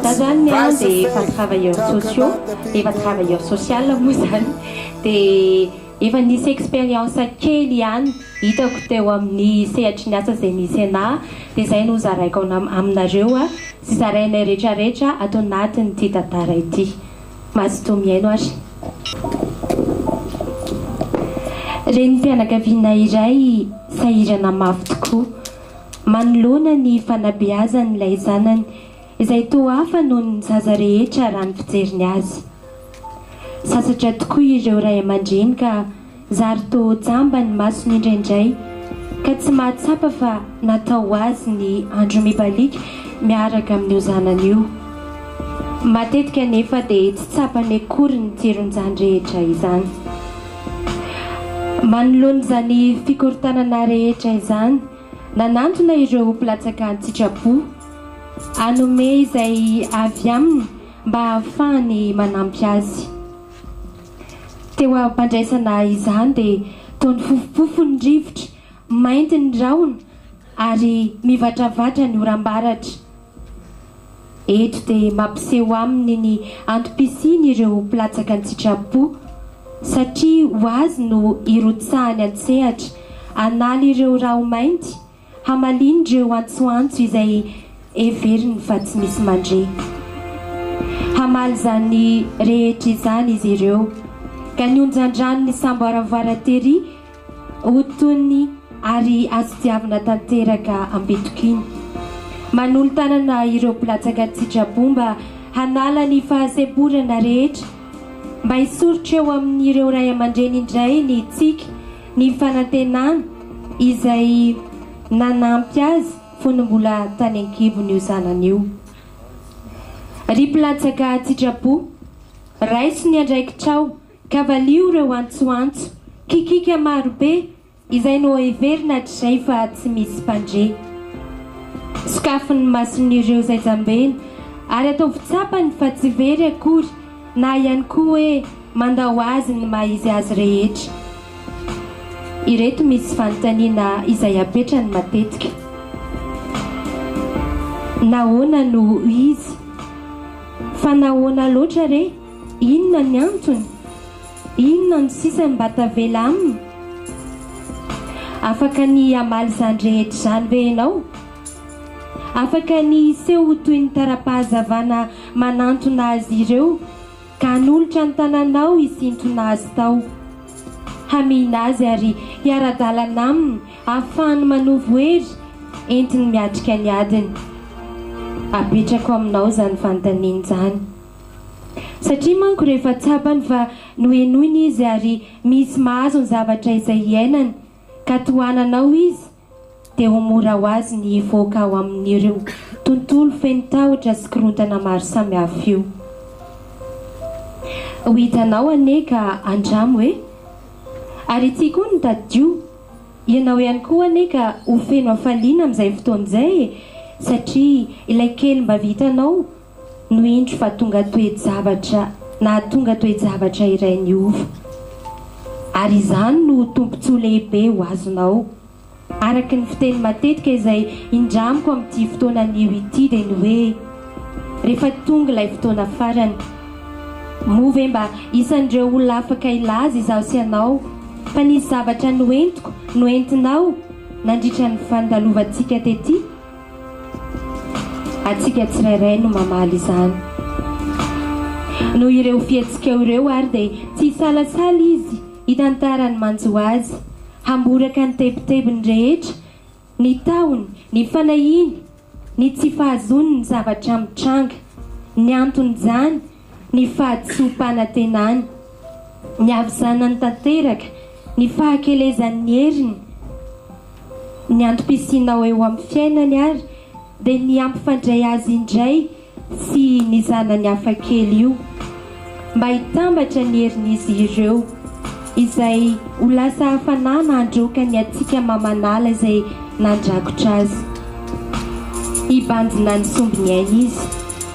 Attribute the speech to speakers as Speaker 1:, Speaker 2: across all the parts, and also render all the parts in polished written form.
Speaker 1: Za zany an dia efa travailleur sociaux, efa travailleur social moa zany, dia efa nisy expérience kely ihany hitako teo amin'ny sehatry ny asa izay nisy anah, dia izay no zaraiko aminareo sy zarainay retraretra ato anatin'ity tantara ity. Mazotoa mihaino ary. Renim-pianakaviana iray sahirana mafy tokoa manoloana ny fanabeazan'ilay zanany izay toa hafa noho ny zaza rehetra raha ny fijeriny azy. Sasatra tokoa ireo ray aman-dreny ka Zary toa jamba ny masony indraindray ka tsy mahatsapa fa natao ho azy ny andro mibaliaka miaraka amin'io zanany io. Matetika anefa dia tsy tsapany akory ny tsiron'izany rehetra izany. Manoloana izany fikorontanana rehetra izany, nanantona ireo mpilatsaka an-tsitrapo hanome izay avy aminy mba hahafahany manampy azy. Teo am-pandraisana izany dia toa nifofompofo ny rivotra, mainty ny rahona ary mivatravatra ny oram-baratra. Eto dia mampiseho aminy ny antom-pisiany ireo mpilatsaka an-tsitrapo satria ho azy no hirotsahany an-tsehatra hanala ireo raho-mainty Hamaliany ireo antsoantso izay heveriny fa tsy misy mandre. Hamaly izany rehetra izany izy ireo, ka ny onjan-drano nisamboaravoara tery ho tony ary azo diavina tanteraka am-pitokiana. Manolo-tanana ireo mpilatsaka an-tsitrapo mba hanala ny fahasemporana rehetra, mba hisoritra eo amin'ireo ray aman-dreny indray ny tsiky, ny fanantenana izay nanampy azy fony mbola tany an-kibony io zanany io. Ry mpilatsaka an-tsitrapo, raiso ny andraikitrao ka valio ireo antsoantso, kikiaka marobe izay noheverina hatrizay fa tsy misy mpandre. Sokafy ny mason'ireo izay jambena ary ataovy tsapany fa tsy very akory na ihany koa hoe mandao azy ny maha izy azy rehetra. Ireto misy fanontaniana izay apetrany matetika. Nahoana no izy? Fa nahoana loatra re? Inona ny antony? Inona no sisa mba tavela aminy? Afaka ny hamaly izany rehetra izany ve ianao? Afaka ny hiseho ho toy ny tara-pahazavana manantona azy ireo ka hanolotra ny tananao hisintona azy tao. Hamihina azy ary hiara-dalana aminy hahafahany manovo hery entiny miatrika ny adiny. Apetrako aminao izany fanontaniana izany. Satria manko rehefa tsapany fa nohenoina izy ary misy mahazo ny zavatra izay iainany ka tohananao izy dia ho mora ho azy ny hivoaka ao amin'ireo tontolo feno tahotra sy korontana maro samihafa io. Ho hitanao anie ka andramo e! Ary ity koa no tadidio, ianao ihany koa anie ka ho feno hafaliana amin'izay fotoana izay e! Satria ilay kely mba vitanao no indro fa tonga toe-javatra nahatonga toe-javatra iray niova. Ary izany no tombontsoa lehibe ho azonao. Araka ny fiteny matetika izay indramiko amin'ity fotoana anio ity dia ny hoe, rehefa tonga ilay fotoana farany, moa ve mba isan'ireo olona afaka hilaza izaho sy ianao fa nisy zavatra noentiko noentinao nandritra ny fandalovantsika tety? Antsika tsirairay no mamaly izany. Noho ireo fihetsikao ireo ary dia tsy hisalasala izy hitantara ny manjo azy, hamboraka ny tebitebiny rehetra, ny tahony, ny fanahiany, ny tsy fahazoany ny zavatra mitranga, ny anton'izany, ny fahadisoam-panantenany, ny havizanany tanteraka, ny fahakelezan'ny heriny, ny antom-pisianao eo amin'ny fiainany ary dia ny hampifandray azy indray sy ny zanany hafakely io, mba hitambatra ny herin'izy ireo. izay ho lasa hafanana handroaka ny hatsiaka mamanala izay nandrakotra azy. Hibanjina ny sombiny aina izy,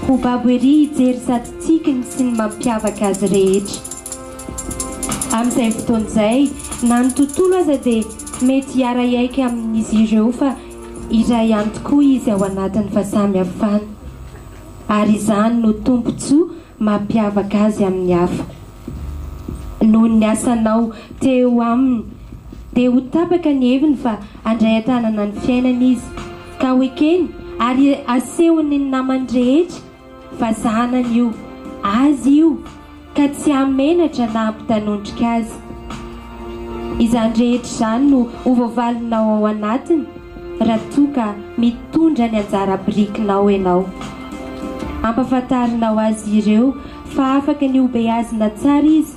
Speaker 1: ho babo ery hijery izato tsikiny sy ny mampiavaka azy rehetra. Amin'izay fotoana izay, na ny tontolo aza dia mety hiara-hiaiky amin'izy ireo fa iray ihany tokoa izy ao anatin'ny fahasamihafana. Ary izany no tombontsoa mampiavaka azy amin'ny hafa. Noho ny asanao teo aminy, dia ho tapaka ny heviny fa handray an-tanana ny fiainany izy, ka ho ekeny ary asehony ny namany rehetra fa zanany io, azy io, ka tsy hahamenatra na hampitanondrika azy. Izany rehetra izany no ho voavalinao ao anatiny raha toa ka mitondra ny anjara birikinao ianao. Ampahafantarinao azy ireo fa afaka ny hobeazina tsara izy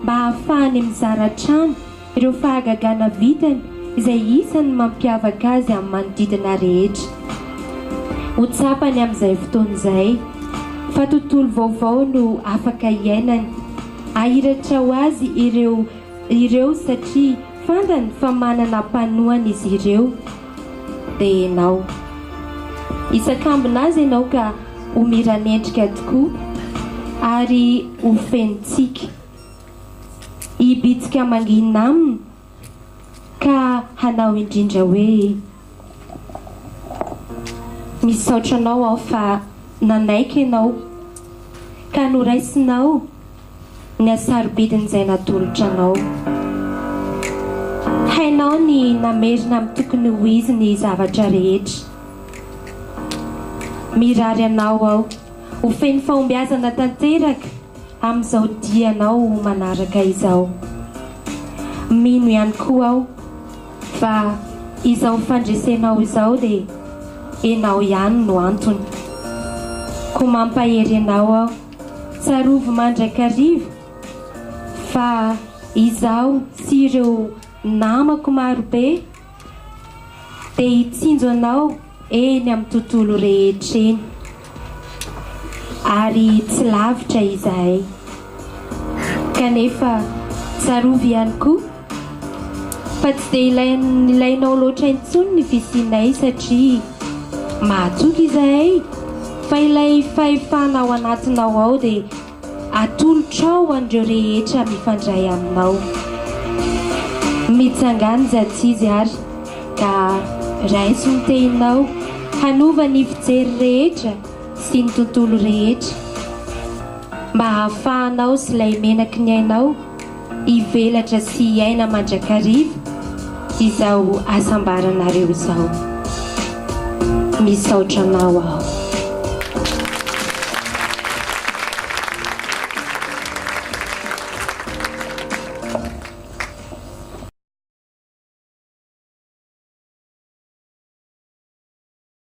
Speaker 1: mba hahafahany mizara hatrany ireo fahagagana vitany izay isan'ny mampiavaka azy amin'ny manodidina rehetra. Ho tsapany amin'izay fotoana izay fa tontolo vaovao no afaka iainany. Ahiratra ho azy ireo ireo satria fantany fa manana mpanohana izy ireo, dia ianao. Hisakambina azy ianao ka ho miranendrika tokoa ary ho feno tsiky. Hibitsika mangina aminy ka hanao indrindra hoe, Misaotra anao aho fa nanaiky ianao ka noraisinao ny hasarobidin'izay natolotra anao. Hainao ny namerina amin'ny tokony ho izy ny zavatra rehetra. Mirary anao aho ho feno fahombiazana tanteraka amin'izao dianao manaraka izao. Mino ihany koa aho fa izao fandresenao izao dia enao ihany no antony. Koa mampahery anao aho, tsarovy mandrakariva fa izaho sy ireo namako marobe dia hitsinjo anao eny amin'ny tontolo rehetra eny, ary tsy lavitra izahay. Kanefa tsarovy ihany koa fa tsy dia ilainao loatra intsony ny fisianay satria mahatoky izahay fa ilay fahefana ao anatinao ao dia Atolotrao ho an'ireo rehetra mifandray aminao. Mitsangàna izatsizy ary ka raiso ny tehinao hanova ny fijery rehetra sy ny tontolo rehetra mba hahafahanao sy ilay menaky ny ainao hivelatra sy hiaina mandrakariva izao hasambaranareo izao. Misaotra anao aho.